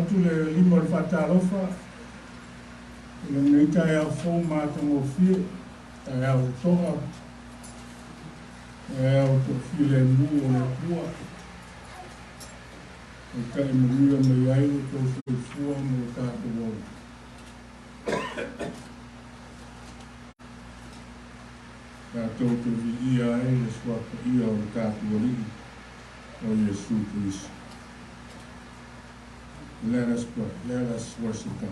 Atu le lima o le faatalofa i lenei taeao fou matagofie, taeao totoa, taeao toafilemu o le Atua e ta'i manuia mai ai lo outou soifua ma lo tatou ola. Tatou te viia ai le suapaia o le tatou Alii o Iesu Keriso. Let us pray. Let us worship God.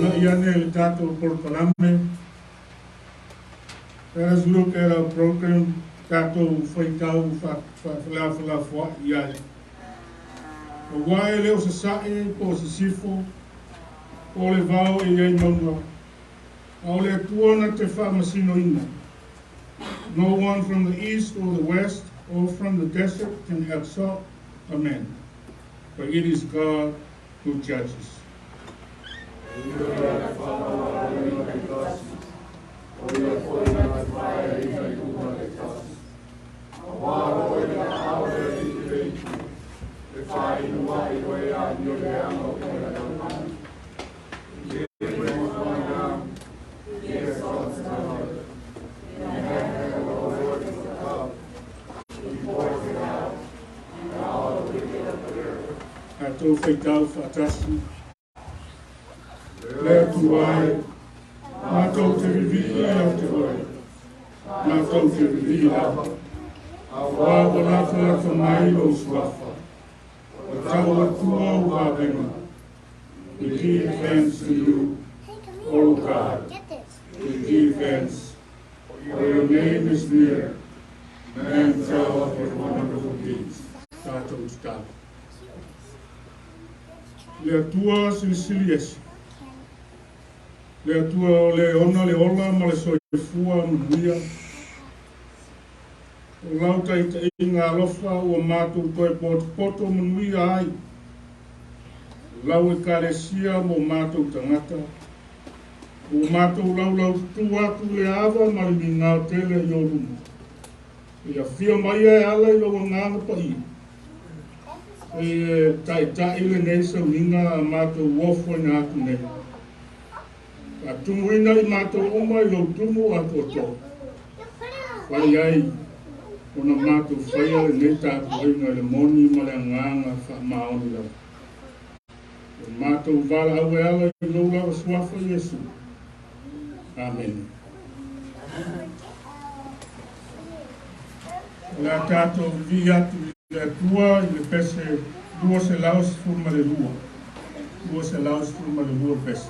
Na ia le tatou polokalame. Let us look at our program, tatou faitau faafelafoa'i ai. Auā e le o sasae po o sisifo, po o le vao e i ai mauga, a o le Atua na te faamasinoina. No one from the east or the west or from the desert can exalt a man, but it is God who judges. Tatou faitau faatasi. Le Atua e, matou te vivii ia te oe, matou te vivii lava, auā ua latalata mai lou suafa, ua tau atua ou vavega. We give thanks to you, O God. We give thanks, for your name is near. Men tell of your wonderful deeds. Tatou tatalo. Le Atua silisili ese. Le Atua o le ona le ola ma le soifua manuia. O lau taitaiga alofa ua matou toe potopoto manuia ai. Lau ekalesia mo matou tagata. Ua matou laulaututu atu le ava ma le migao tele i ou luma. E afio mai e ala i lou agaga paia. E taita'i lenei sauniga a matou ofoina atu nei. Faatumuina i matou uma i lou tumu atoatoa. Fai ai ona matou faia lenei tapuaiga i le moni ma le agaga faamaoni lava. O matou valaau e ala i lou lava suafa Iesu. Amene. O le a tatou vivii atu i le Atua i le pese 212. 212 pese.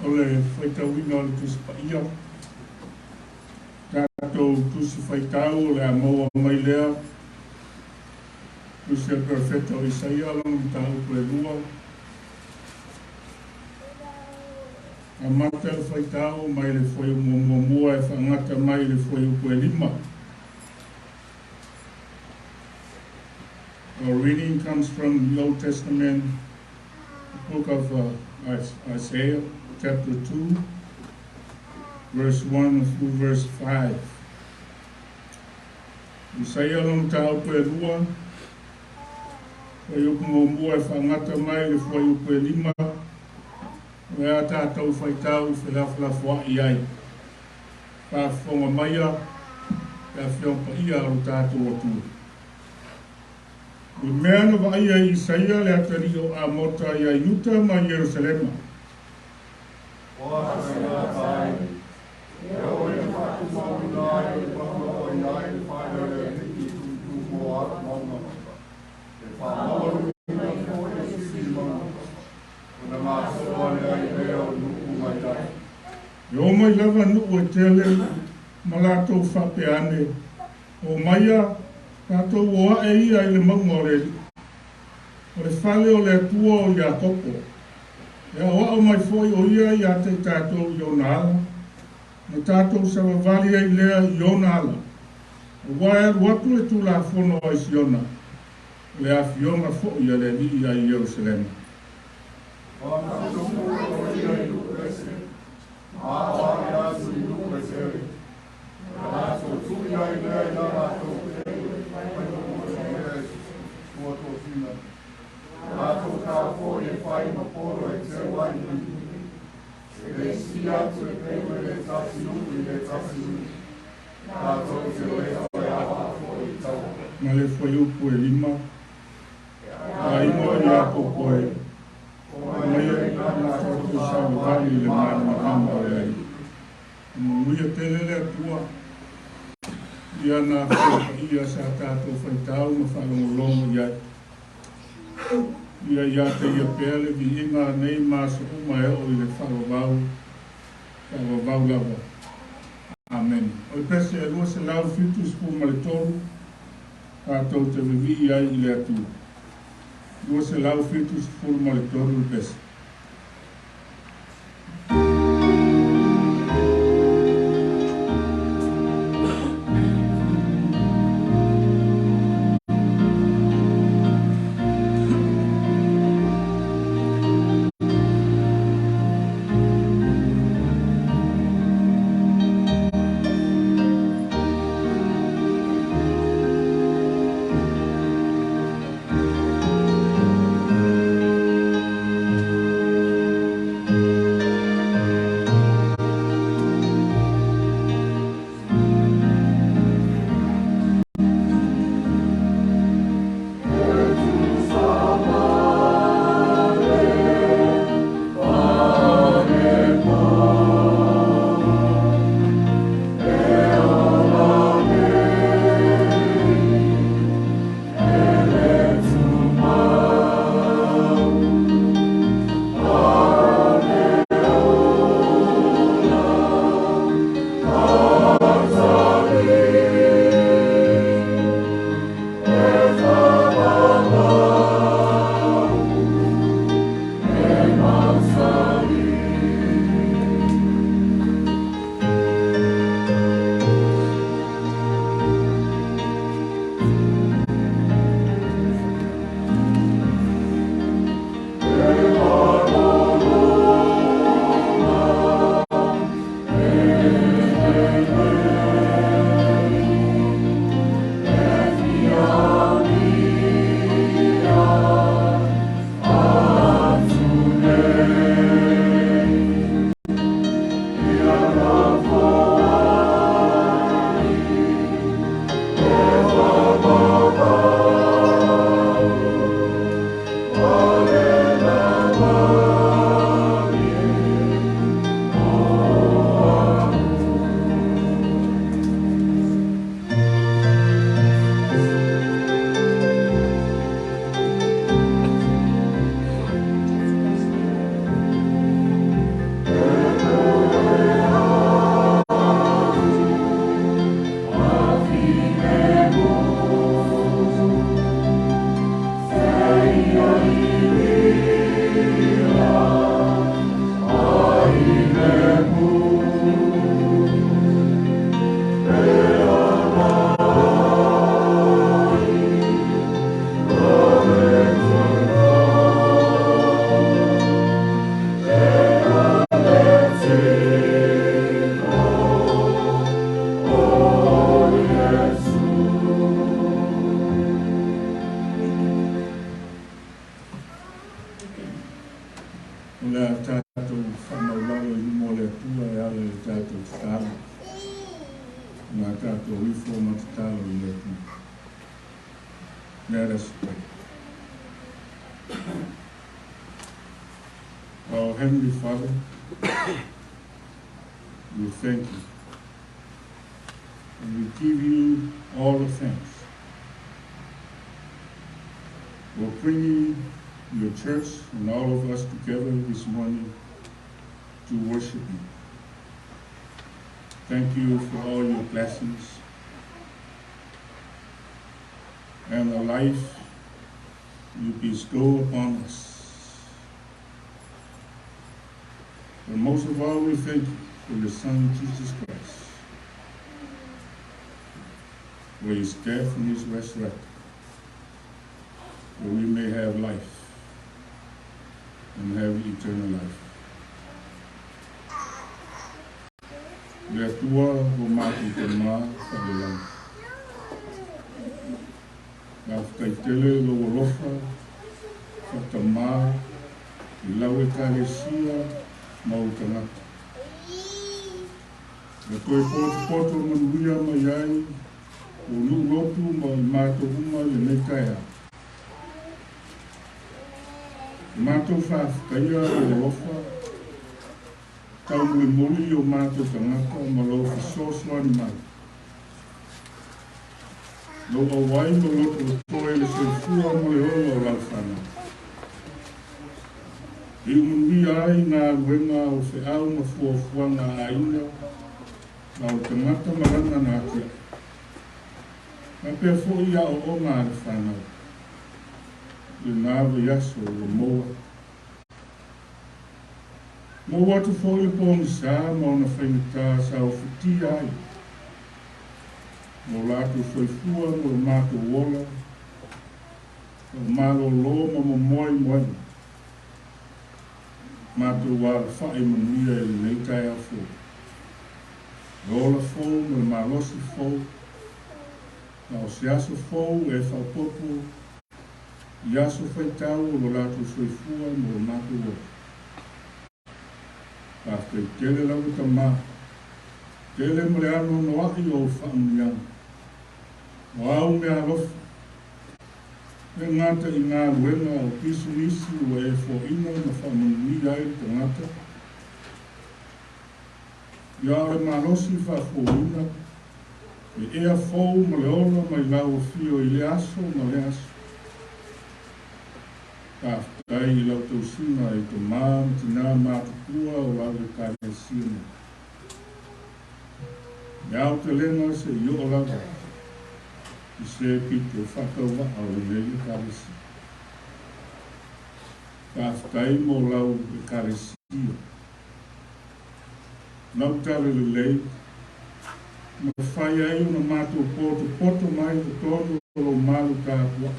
O le faitauina o le Tusi Paia. Tatou Tusi Faitau o le a maua mai lea Tusi a le Perofeta o Isaia lona mataupu e lua. Amata le faitau mai le fuaiupu muamua e faagata mai i le fuaiupu e lima. Our reading comes from the Old Testament, the book of Isaiah, chapter 2, verse 1 through verse 5. Isaia lona mataupu e lua, fuaiupu muamua e faagata mai i le fuaiupu e lima, o le a tatou faitau felafolafoai ai. Faafofoga maia le Afioga Paia o lo tatou Atua. O le mea na vaaia e Isaia le atalii o Amota ia Iuta ma Ierusalema. O aso ia tai, e o e whātumauina ai e whakamaua ai le whaelele a alii i tuutuu mo atu mauga. E whaamaualuina foi e sili mauga. Ona masoa lea i lea o nuu mai ai. E omai lava nuu e tele ma latou faapea ane, Omaia, tatou o ae ia i le mauga o le Alii, o le fale o le Atua o Iakopo, e aoao mai foi o ia ia te i tatou i ona ala, ona tatou savavali ai lea i ona ala, aua e alu atu le Tulafono ai Siona, o le afioga foi a le Alii ai Ierusalema. Whakatupu o ia i nuu ese, ma aoai atu i nuu e tele. Na latou tui ai lea i la latou peu e fai ma mea e tuatosina. Na latou tao foi e fai ma polo e teu ai ni. E le sia atu le peu e le tasi nuu i le tasi nuu. Latou te le toe aoao foi i taua. Ma le fuaiupu e lima, Aiga o Iakopo e, omaia tatou savavali i le malamalama o le Alii. E manuia tele le Atua i ana Afioga Paia sa tatou faitau ma faalogologo i ai. Ia ia te ia pea le viiga nei ma aso uma e oo i le faavavau, faavavau lava. Amene. O le pese e 273 tatou te vivii ai i le Atua. 273 le pese. O le a tatou faamaulalo i luma o le Atua e ala i le tatou tatalo. O le a tatou ifo ma tatalo i le Atua. Let us pray. Our Heavenly Father, we thank you. And we give you all the thanks for bringing your church and all of us together this morning to worship you. Thank you for all your blessings and the life you bestow upon us. But most of all, we thank you for your Son, Jesus Christ, for his death and his resurrection, that we may have life and have eternal life. Le Atua o matou Tama faalelagi. Faafetai tele lou alofa faatamā i lau Ekalesia ma ou tagata. E toe potopoto manuia mai ai ou nuu lotu ma i matou uma i lenei taeao. E matou faafetaia lou alofa taumolimoli i o matou tagata ma lou fesoasoani mai. Lou auai ma lototoe le soifua ma le ola o lau fanau. E manuia ai galuega o feau ma fuafuaga a aiga ma o tagata ma lana na atiae. Faapea foi aoaoga a le fanau i lena vaiaso ua maua. Maua atu foi le pogisa ma ona faigata sa ofatia ai lo latou soifua ma lo matou ola, o malōlō ma momoe i moega. Matou alafai manuia i lenei taeao fou. Le ola fou ma le malosi fou, ma o se aso fou e faaopoopo i aso faitau o lo latou soifua ma lo matou ola. Faafetai tele lava Tamā, tele ma le anoanoai o ou faamanuiaga. O āu meaalofa, e gata i galuega o pisinisi ua e foaina ma faamanuia ai le tagata, ia o le malosi faafouina, le ea fou ma le ola mai lau afio i lea aso ma lea aso. Faafetai i lau tausiga i tamā ma tinā matutua o lau Ekalesia nei. Le aotelega seia oo lava i se pito faatauvaa o lenei Ekalesia. Faafetai mo lau Ekalesia, lau talalelei, na mafai ai ona matou potopoto mai totonu o lou malu tapuai.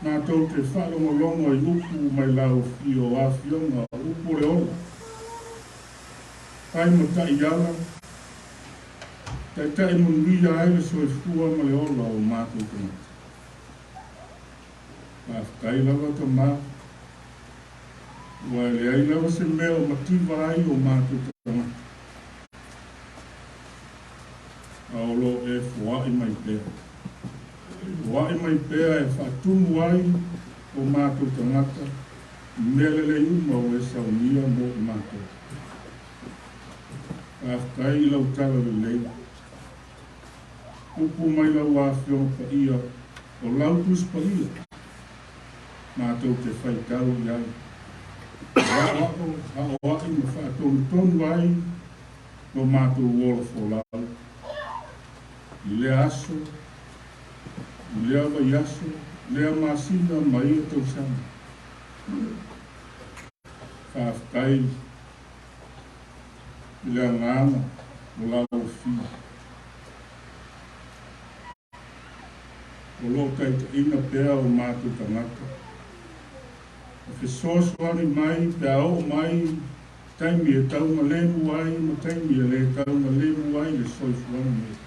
Matou te faalogologo i upu mai lau afio o afioga o upu o le ola, fai ma taiala, taitai manuia ai le soifua ma le ola o matou tagata. Faafetai lava Tamā, ua e leai lava se mea o mativa ai o matou tagata, a o lo o e foai mai pea. Foai mai pea e faatumu ai o matou tagata i mea lelei uma ua e saunia mo i matou. Faafetai i lau tala lelei. Upu mai lau Afioga Paia o lau Tusi Paia, matou te faitau i ai, e aoao, aoai ma faatonutonu ai lo matou ola folau i lea aso, i lea vaiaso, lea masina ma ia tausaga. Faafetai i le agaga o lau afio. O lo o taitaiina pea o matou tagata. E fesoasoani mai pe a oo mai taimi e taugalemu ai ma taimi e le taugalemu ai le soifuaga nei.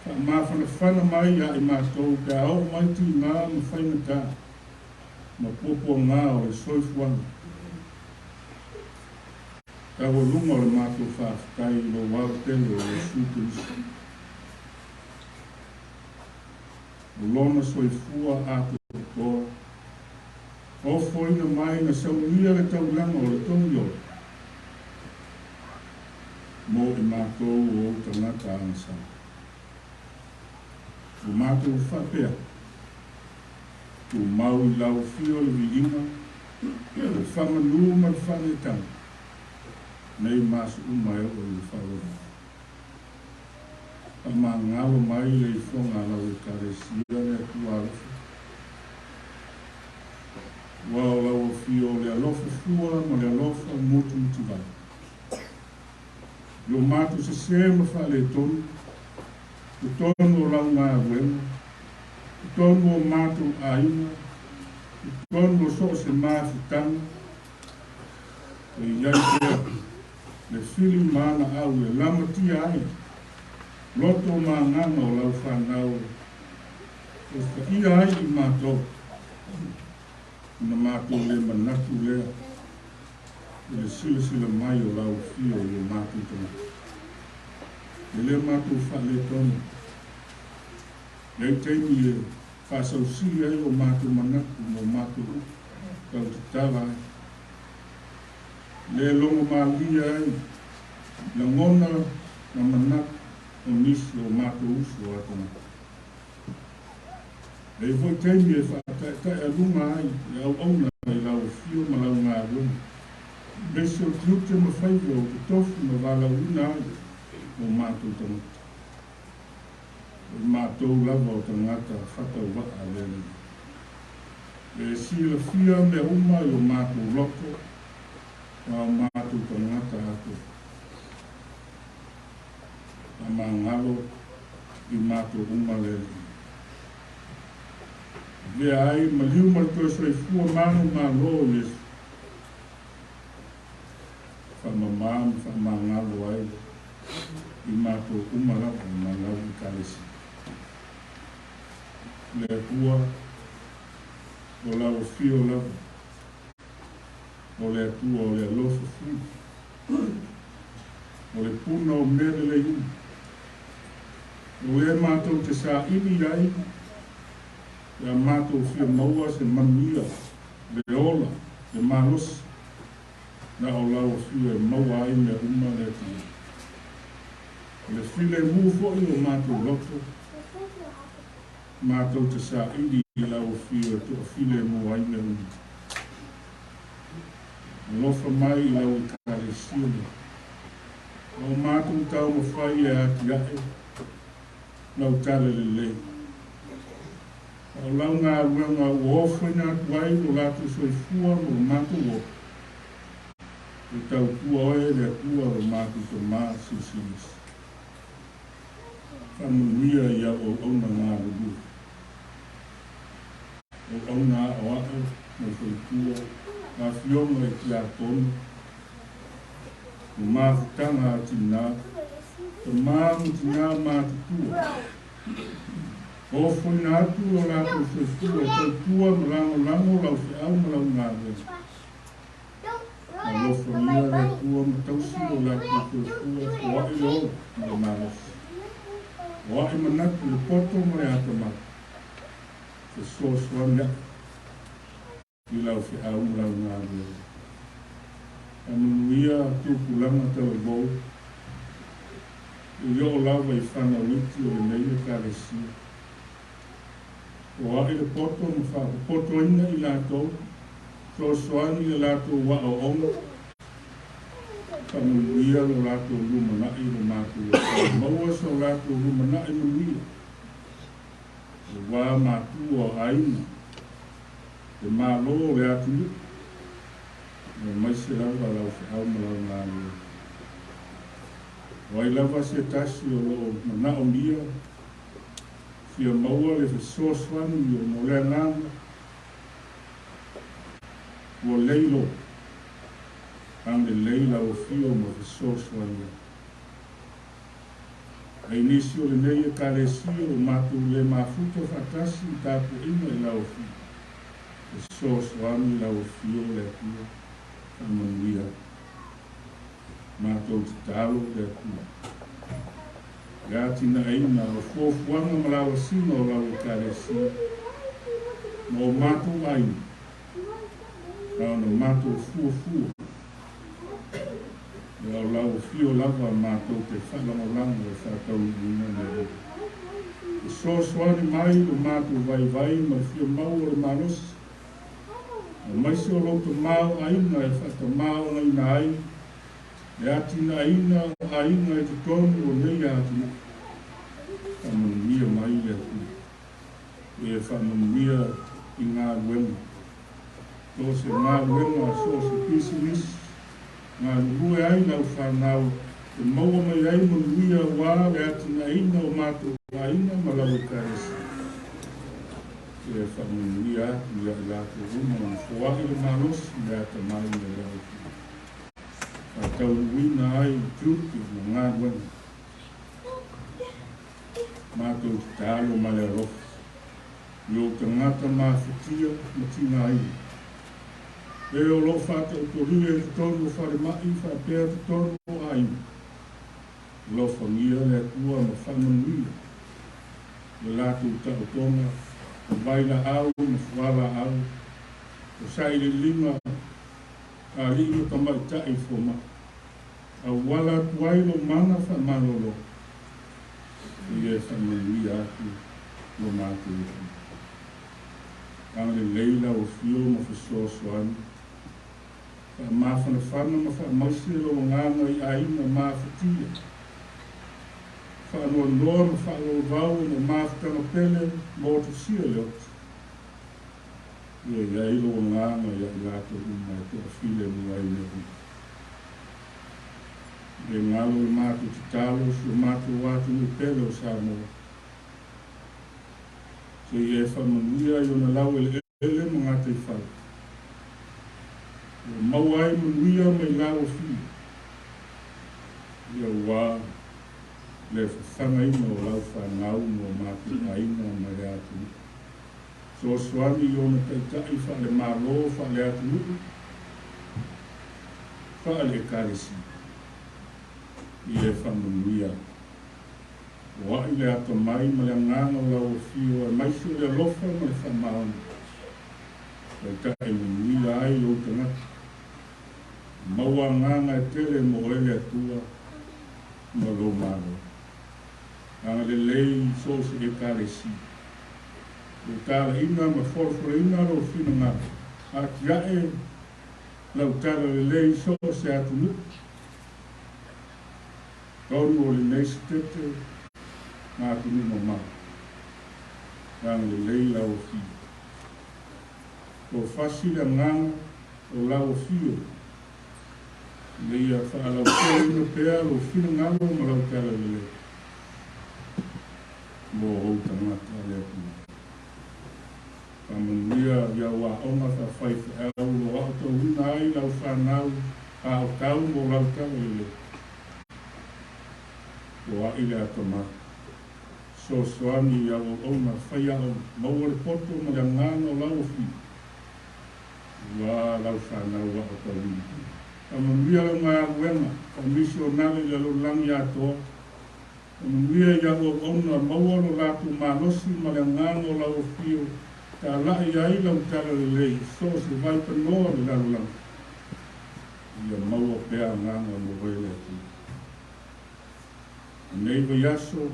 Faamafanafana mai ia i matou pe a oo mai tigā ma faigata. Ma puapuagā o le soifuaga. Taualuga o le matou faafetai i lou aotele o Iesu Keriso. O Lona soifua atoatoa, ofoina mai na saunia le taulaga o le togiola mo i matou o ou tagata agasala. Ua matou faapea, Tumau i lau afio le viiga, le faamanu ma le faaneetaga, nei ma aso uma e oo i le faavavau. Faamagalo mai le ifoga a lau Ekalesia le Atua alofa, aua o lau afio o le alofa fua ma le alofa mutumutivai. I o matou sesē ma faaletonu, totonu o lau galuega, totonu o matou aiga, totonu o so o se mafutaga, e i ai pea le fili ma ana au e lamatia ai loto ma agaga o lau fanau e ofaia ai i matou, ona matou le manatu lea i le silasila mai o lau afio i o matou tagata. E le matou faaletonu. E ai taimi e faasausili ai o matou manatu ma o matou upu tau tatala ai. Le logo malie ai lagona ma manatu o nisi o matou uso a tagata. E ai foi taimi e faataetaealuga ai le auauna i lau afio ma lau galuega, aemaise o tiute ma faiva o totofi ma valaauina ai o matou tagata. O i matou lava o tagata fatauvaa a le Alii. E silafia mea uma i o matou loto ma o matou tagata atoa. Faamagalo i matou uma le Alii. Avea ai maliu ma le toe soifua manumalo o Iesu. Faamama ma faamagalo ai i matou uma lava ma lau Ekalesia. Le Atua, o lau afio lava, o le Atua o le alofa fua, o le puna o mea lelei uma, o lea matou te saili ai pe a matou fia maua se manuia, le ola, le malosi, na o lau afio e maua ai mea uma le Atua. O le filemu foi o matou loto, matou te saili i lau afio e toafilemu ai mea uma. Alofa mai i lau Ekalesia nei. Ma o matou taumafai e atiae lau tala lelei. A o lau galuega ua ofoina atu ai lo latou soifua ma lo matou ola, e tautua oe le Atua lo matou Tama Silisili Ese. Faamanuia i au auauna galulue, auauna aoao ma le faletua, afioga i tiakono, o mafutaga a tinā, tama ma tinā matutua, Ofoina atu lo latou soifua e tautua ma lagolago lau feau ma lau galuega. Alofagia le Atua ma tausi lo latou soifua, foai le ola ma le malosi. Foai manatu le poto ma le atamai. Fesoasoani aʻe i lau feau ma lau galuega. Faamanuia tupulaga talavou i oo lava i fanau iti o lenei Ekalesia. Foai le poto ma faapopotoina i latou, fesoasoani i le latou aoaoga, faamanuia lo latou lumanai i lo matou Atua. Maua so latou lumanai manuia, aua matua o aiga, le Malo o le atunuu, aemaise lava lau feau ma lau galuega. O ai lava se tasi o lo o manaomia fia maua le fesoasoani ona o le agaga ua leilo, agalelei lau afio ma fesoasoani ai. Ai nisi o lenei Ekalesia ua matou le mafuta faatasi i tapuaiga i lau afio. Fesoasoani lau Afio le Atua, faamanuia atu. Matou tatalo le Atua. Le atinaeina o fuafuaga ma lauasiga o lau Ekalesia ma o matou aiga, na ona matou fuafua, ia o lau Afio lava matou te faalagolago e faataunuuina mea uma. Fesoasoani mai lo matou vaivai ma le fia maua o le malosi, aemaise o lou tamaoaiga e faatamaoaigaina ai le atinaeina o aiga i totonu o nei atinae. Faamanuia mai le Atua. E faamanuia i galuega, so o se galuega, so o se pisinisi, galulue ai lau fanau e maua mai ai manuia aua le atinaeina o matou aiga ma lau Ekalesia. E faamanuia atu ia i latou uma ona foai le malosi i le atamai ma le aofia, faataunuuina ai tiute ma galuega. Matou tatalo ma le alofa i ou tagata mafatia ma tigaina, e o lo o faataotolia i totonu o falemai faapea totonu o aiga. Alofagia le Atua ma faamanuia le latou taotoga o vailaau ma fualaau, o sailiiliga a alii ma tamaitai fomai. Auala atu ai lo mana faamalolo, ia e faamanuia atu lo matou Atua. Agalelei lau Afio ma fesoasoani, faamafanafana ma faamaise lou agaga i aiga mafatia, faanoanoa ma faalolovau ona o mafutaga pele ma otosia le oti. Ia i ai lou agaga ia i latou uma e toafilemu ai mea uma. E galo le matou tatalo si o matou atunuu pele o Samoa. Se i e faamanuia i ona laueleele ma gataifale, ua maua ai manuia mai lau afio, ia ua le fafagaina o lau fanau ma o matou aiga ma le atunuu. Fesoasoani i ona taitai faale-Malo, faale-atunuu, faale-Ekalesia. Ia e faamanuia atu. Oa'i le atamai ma le agaga o lau afio aemaise o le alofa ma le faamaoni. Taitai manuia ai ou tagata. Maua agaga e tele mo oe le Atua ma lou Malo. Agalelei i so o se Ekalesia. Ua talaiina ma folafolaina lou finagalo, atiae lau talalelei i so o se atunuu. Tonu o lenei setete ma atunuu mamao. Agalelei lau afio. Toafasi le agaga o lau afio ina ia faalauteleina pea lou finagalo ma lau talalelei mo ou tagata le Atua. Faamanuia i au aoga faafaifeau o lo o aotauina ai lau fanau aotau mo lau talalelei. Toai le atamai. Fesoasoani i au auauna faiaoga, maua le poto ma le agaga o lau afio. Ua lau fanau aotauina. Faamanuia lau galuega faamisionale i le lalolagi atoa. Faamanuia i au auauna, maua lo latou malosi ma le agaga o lau afio, talai ai lau talalelei i so o se vaipanoa o le lalolagi. Ia maua pea agaga mo oe le Atua. Lenei vaiaso,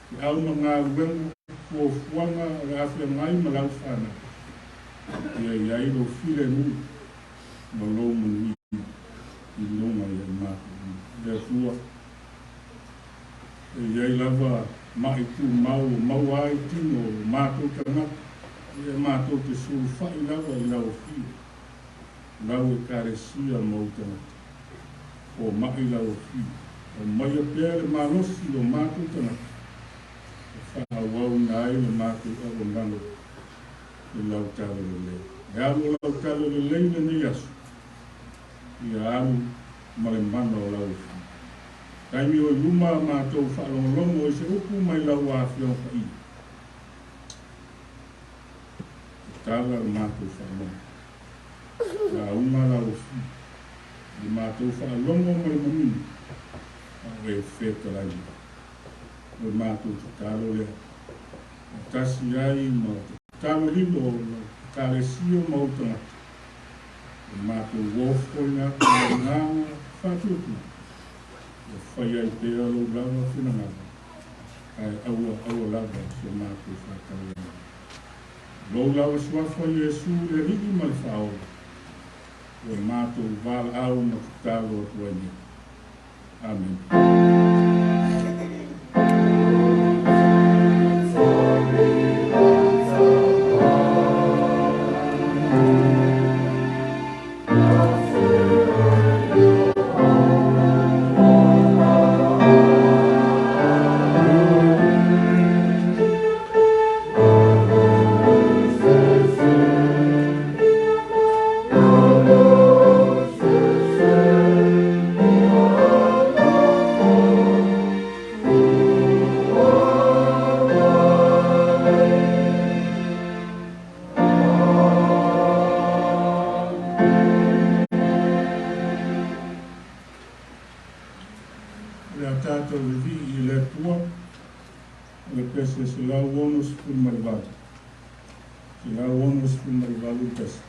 feau ma galuega, fuafuaga o le a feagai ma lau fanau. Ia i ai lou filemu ma lou manuia i luga ia i matou uma. Le Atua, e i ai lava ma'i tumau o maua ai tino o matou tagata, ia matou te sulufai lava i lau afio, lau Ekalesia ma ou tagata. Fomai lau afio, aumaia pea le malosi o matou tagata e faaauauina ai le matou auaunaga i lau talalelei. E alu o lau talalelei lenei aso, ia alu ma le mana o lau afio. Taimi o i luma a matou faalogologo i se upu mai lau Afioga Paia. tatala le matou faalogo. Lauga lauafi i le matou faalogo ma le manino a o e fetalai mai. O le matou tatalo lea, faatasi ai ma tatalo lilo o lau Ekalesia ma ou tagata, o le matou ofoina atu i le agaga faatuatua, ia fai ai pea lou lava finagalo, ae aua aua lava so matou faatauaina. Lou lava suafa Iesu le Alii ma le Faaola, ua matou valaau ma tatalo atu ai nei. Amene. O le a tatou vivii i le Atua o le pese 168, 168 le pese.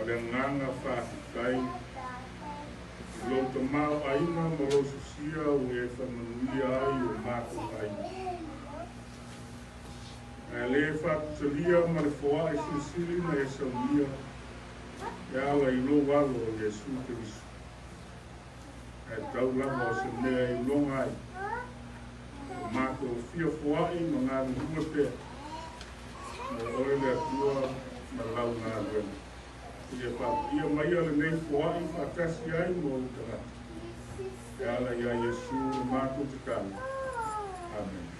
Ma le agaga faafetai i lou tamaoaiga ma lou sosia ua e faamanuia ai i o matou aiga. Ae le faatusalia ma le foai silisili na e saunia e ala i lou Alo o Iesu Keriso. Ae tau lava o se mea e iloga ai ko matou fia foai ma galulue pea mo oe le Atua ma lau galuega. Ia faapaia maia lenei foai faatasi ai ma ou tagata e ala iā Iesu le matou tatalo. Amene.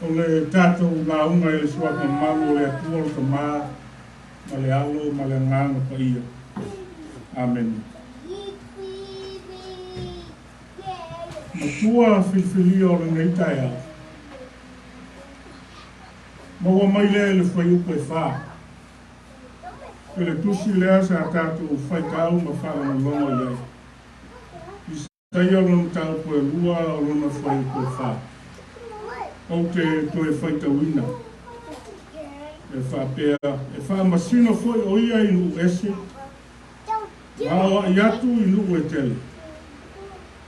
O le tatou lauga i le Suafa Mamalu o le Atua o le Tama ma le Alo ma le Agaga Paia. Amene. Matua filifilia o lenei taeao, maua mai lea i le fuaiupu e 4. I le tusi lea sa tatou faitau ma faalogologo i ai. Isaia lona mataupu e 2 o lona fuaiupu e 4. Ou te toe faitauina e faapea, e faamasino foi o ia i nuu ese, ma aoai atu i nuu e tele.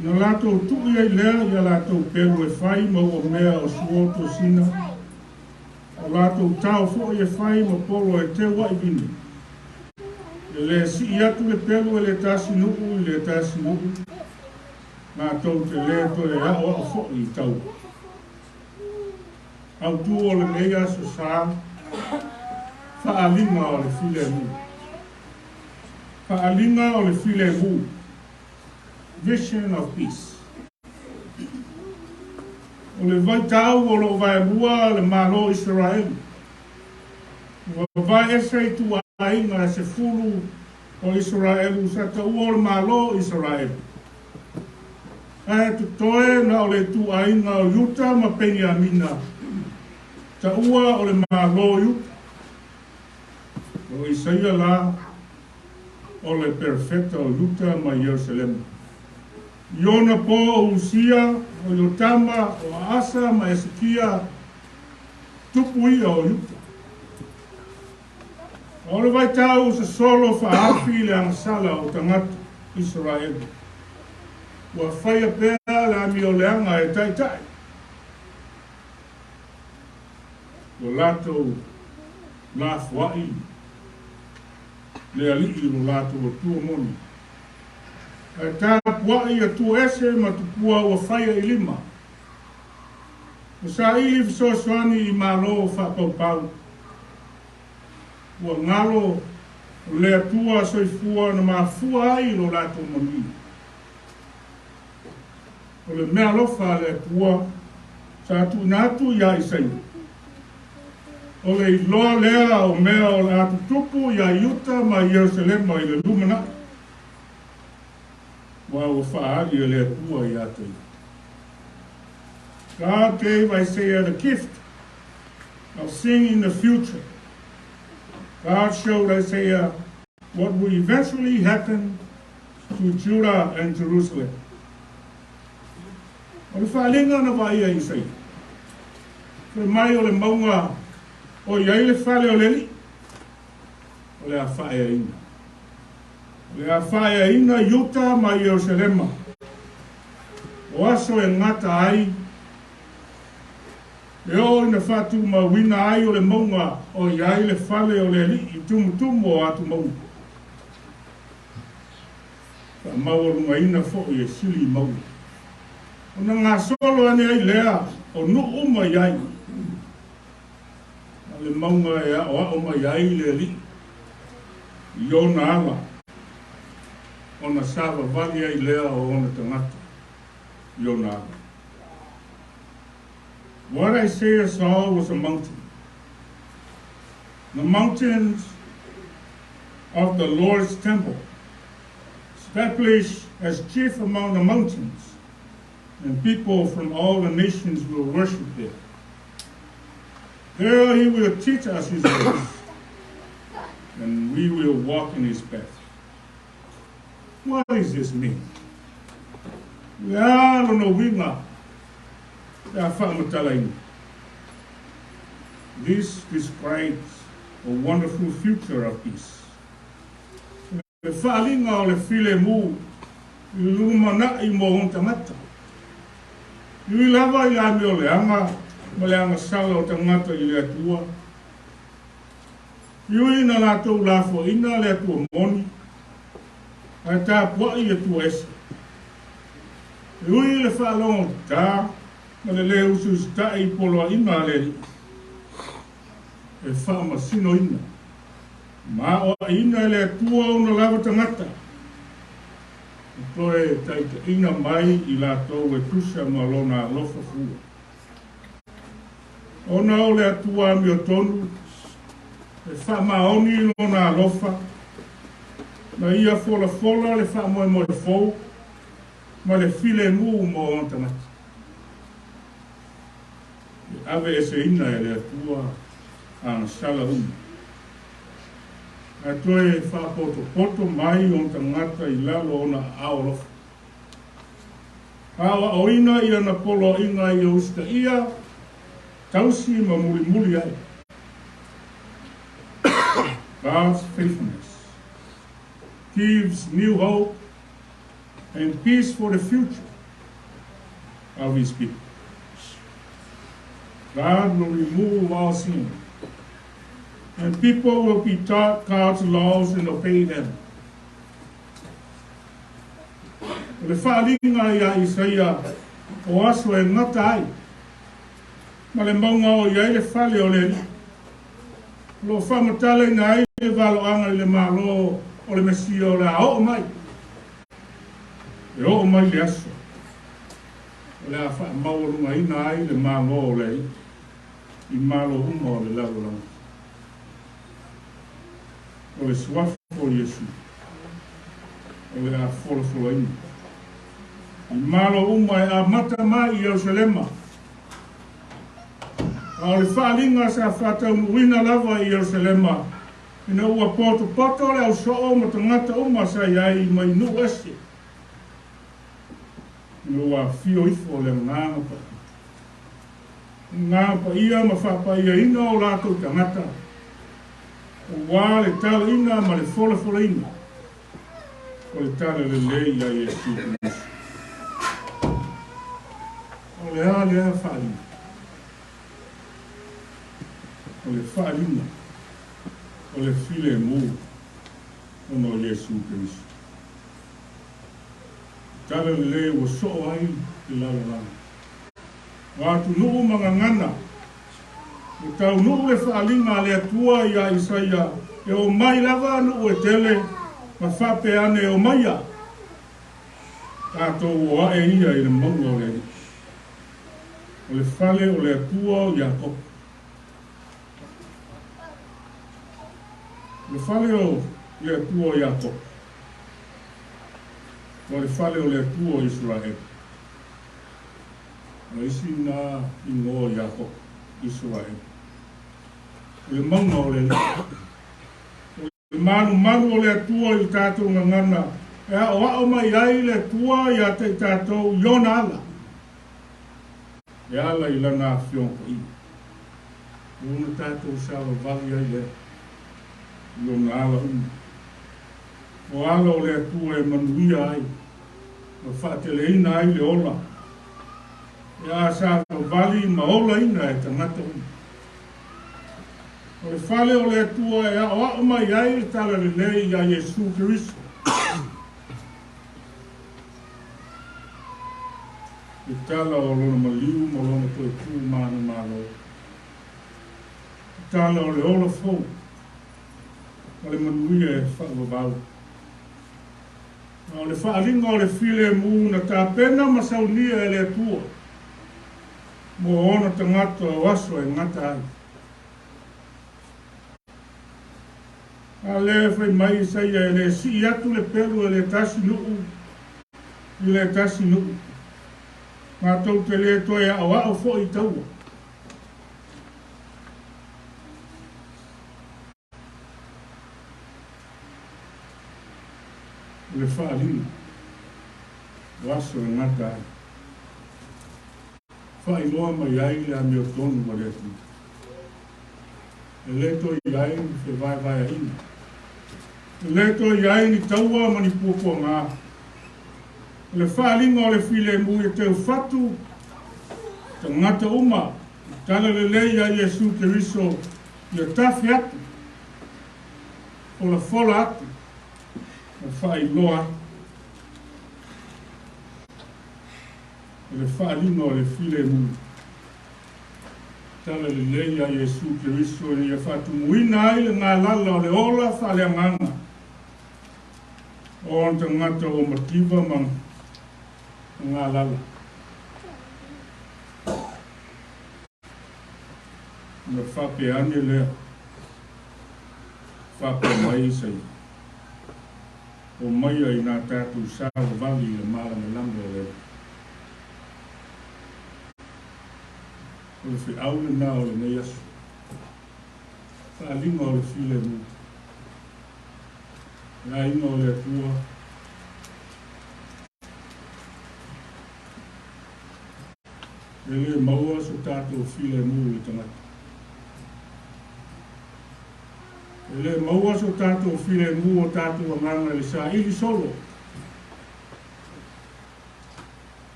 Na latou tui ai lea ia latou pelu e fai ma ua mea o suo tosina, o latou tao foi e fai ma polo e teu ai vine. E le sii atu le pelu e le tasi nuu i le tasi nuu, matou te le toe aoao foi i taua. Autu o lenei aso sa, faaaliga o le filemu. Faaaliga o le filemu, vision of peace. O le vaitau o lo o vaelua le Malo o Isaraelu, ua vaese ituaiga e 10 o Isaraelu sa taua o le Malo o Isaraelu. Ae totoe na o le ituaiga o Iuta ma Peniamina, taua o le Malo o Iuta. O Isaia la o le perofeta o Iuta ma Ierusalema. I ona po o Usia, o Iotama, o Aasa ma Esekia, tupu ia o Iuta. A o le vaitau sosolo faaafi le agasala o tagata Isaraelu, ua faia pea le amioleaga e taitai lo latou lafoai le alii lo latou Atua moni. Ae tapuai atua ese ma tupua ua faia i lima. Ua saili fesoasoani i Malo faapaupau. Ua galo le Atua soifua na mafua ai lo latou manuia. O le meaalofa a le Atua sa tuuina atu iā Isaia, o le iloa lea o mea o le a tutupu iā Iuta ma Ierusalema i le lumanai, aua ua faaali e le Atua iā te ia. God gave Isaiah the gift of seeing in the future. God showed Isaiah what would eventually happen to Judah and Jerusalem. O le faaaliga na vaaia e Isaia, fai mai o le mauga o i ai le fale o le Alii, o le a faaeaina. O le a faaeaina Iuta ma Ierusalema, o aso e gata ai, e oo ina faatumauina ai o le mauga o i ai le fale o le Alii i tumutumu o atumauga. Faamaualugaina foi e sili i mauga. Ona gasolo ane ai lea o nuu uma i ai, ma le mauga e aoao mai ai le Alii i ona ala, ona savavali ai lea o ona tagata i ona ala. What Isaiah saw was a mountain. The mountains of the Lord's temple, established as chief among the mountains, and people from all the nations will worship there. There he will teach us his ways, and we will walk in his path. What does this mean? O le a lona uiga pe a faamatalaina? This describes a wonderful future of peace. O le faaaliga o le filemu i le lumanai mo ona tagata. E ui lava i le amio leaga ma le agasala o tagata i le Atua, e ui ina latou lafoaiina le Atua moni, ae tapuai i Atua ese. E ui i le faalogotata ma le lē usiusitaʻi i poloaiga a le Alii, e faamasinoina ma aoaiina e le Atua ona lava tagata, ma toe taitaiina mai i latou e tusa ma Lona alofa fua. Ona o le Atua amiotonu e faamaoni Lona alofa, na Ia folafola le faamoemoe fou ma le filemu mo ona tagata. E aveeseina e le Atua agasala uma, ae toe faapotopoto mai ona tagata i lalo o ona aao alofa. Aoaoina i ana poloaiga ia usitaia, tausi ma mulimuli ai. God's faithfulness gives new hope and peace for the future of His people. God will remove all sin, and people will be taught God's laws and obey them. O le faaaliga iā Isaia o aso e gata ai, ma le mauga o i ai le fale o le Alii, o lo o faamatalaina ai le valoaga i le Malo o le Mesia o le a oo mai. E oo mai le aso o le a faamaualugaina ai le Malo o le Alii i malo uma o le lalolagi. O le suafa o Iesu o le a folafolaina i malo uma e amata mai i Ierusalema. A o le faaaliga sa faataunuuina lava i Ierusalema ina ua potopoto le ausoo ma tagata uma sa i ai mai nuu ese, ina ua afio ifo le Agaga Paia. Agaga Paia ma faapaiaina o latou tagata, aua le talaina ma le folafolaina o le tala lelei ia Iesu Keriso. O le a lea faaaliga? O le faaaliga o le filemu ona o Iesu Keriso. Le tala lelei ua soo ai le lalolagi. O atunuu ma gagana, ua taunuu le faaaliga a le Atua iā Isaia, e omai lava nuu e tele ma faapea ane e omaia tatou o ae ia i le mauga o le Alii, o le fale o le Atua o Iakopo. O le fale o le Atua o Iakopo, ma le fale o le Atua o Isaraelu. O isi na igoa o Iakopo, Isaraelu. O le mauga o le Alii. O le malumalu o le Atua i le tatou gagana e aoao mai ai le Atua ia te i tatou i ona ala, e ala i lana Afioga Paia. Ona tatou savavali ai lea i ona ala uma. O ala o le Atua e manuia ai ma faateleina ai le ola, e asavavali ma olaina e tagata uma. O le fale o le Atua e aoao mai ai le talalelei iā Iesu Keriso. Le tala o Lona maliu ma Lona toe tu manumalo. Le tala o le ola fou ma le manuia e faavavau. A o le faaaliga o le filemu na tapena ma saunia e le Atua mo ona tagata o aso e gata ai. A lea e fai mai Isaia e le sii atu le pelu e le tasi nuu i le tasi nuu, matou te le toe aoao foi i taua. O le faaaliga o aso e gata ai, faailoa mai ai le amiotonu a le Atua. E le toe i ai ni fevaevaeaiga, e le toe i ai ni taua ma ni puapuaga. O le faaaliga o le filemu e teufatu tagata uma i tala lelei a Iesu Keriso ia tafe atu, folafola atu ma faailoa atu. O le faaaliga o le filemu, tala lelei a Iesu Keriso ina ia faatumuina ai le galala o le ola faaleagaga o ona tagata ua mativa ma galala. Ona faapea ane lea, faapea mai Isaia, Omaia inā tatou savavali i le malamalama o le Alii. O le feau lenā o lenei aso, faaaliga o le filemu, le aiga o le Atua, E le maua so tatou filemu i le tagata. E le maua so tatou filemu o tatou agaga i le saili solo.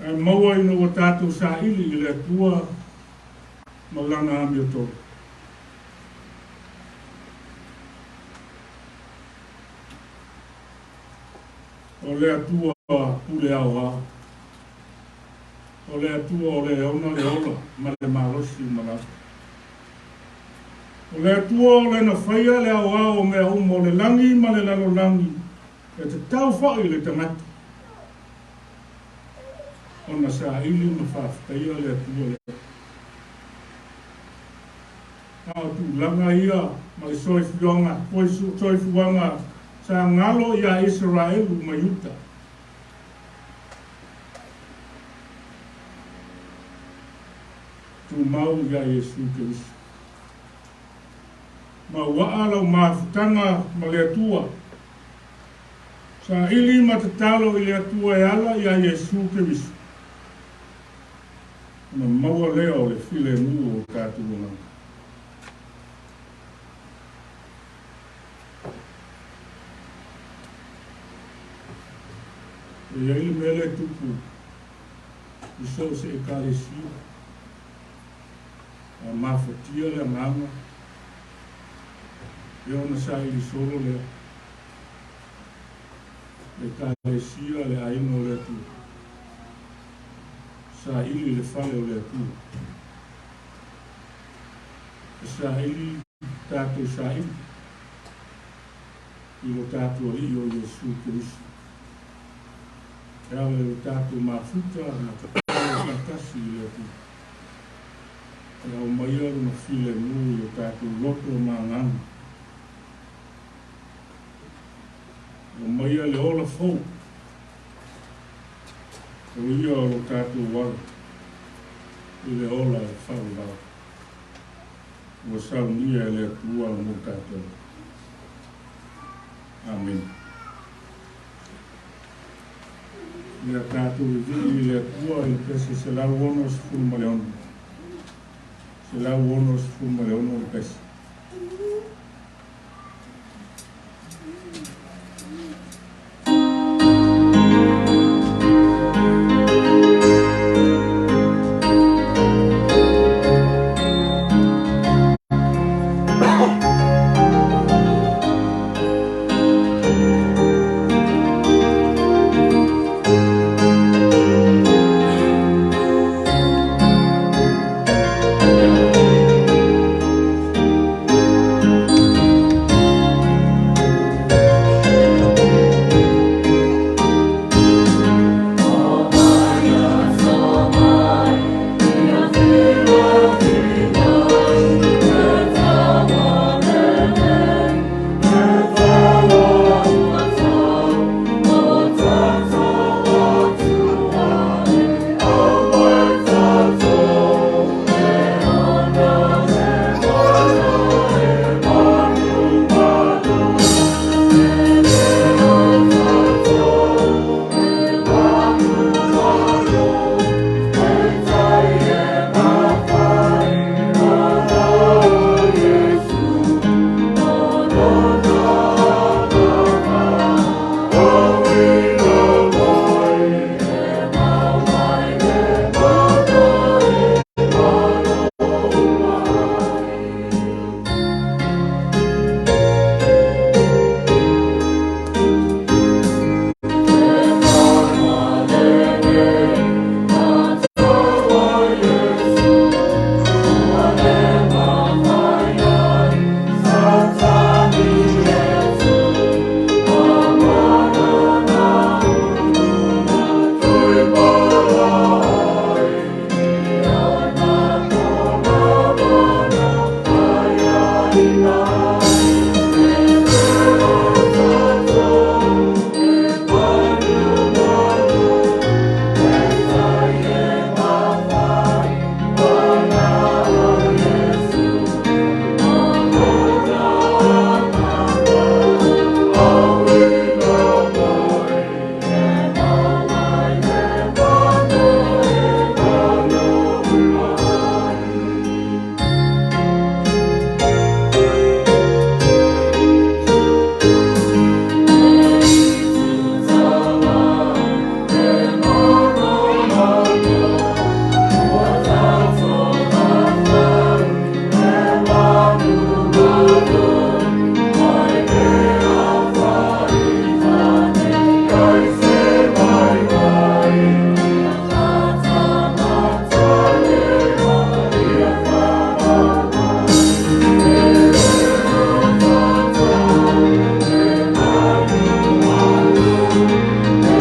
Ae maua ina ua tatou saili i le Atua ma Lana amiotonu. O le Atua pule aoao. O le Atua o le ona le ola ma le malosi uma lava. O le Atua o le na faia le aoao o mea uma o le lagi ma le lalolagi, e tatau foi i le tagata ona saili ma faafetaia le Atua lea. A o tulaga ia ma le soifuaga sa galo iā Isaraelu ma Iuta. Tumau iā Iesu Keriso. Mauaa lau mafutaga ma le Atua. Saili ma tatalo i le Atua e ala iā Iesu Keriso. Ona maua lea o le filemu o tatou agaga. E i ai le mea lea e tupu i so o se Ekalesia, a mafatia le agaga, ia ona saili solo lea. Le Ekalesia, le aiga o le Atua, saili i le fale o le Atua. E saili tatou saili i lo tatou Alii o Iesu Keriso. E ala i lo tatou mafuta ma tatalo faatasi i le Atua, e aumaia Lona filemu i o tatou loto ma agaga. E aumaia le ola fou, o ia o lo tatou ala i le ola e faavavau. Ua saunia e le Atua mo tatou. Amene. Ia tatou vivii i le Atua i le pese 166. 166 le pese.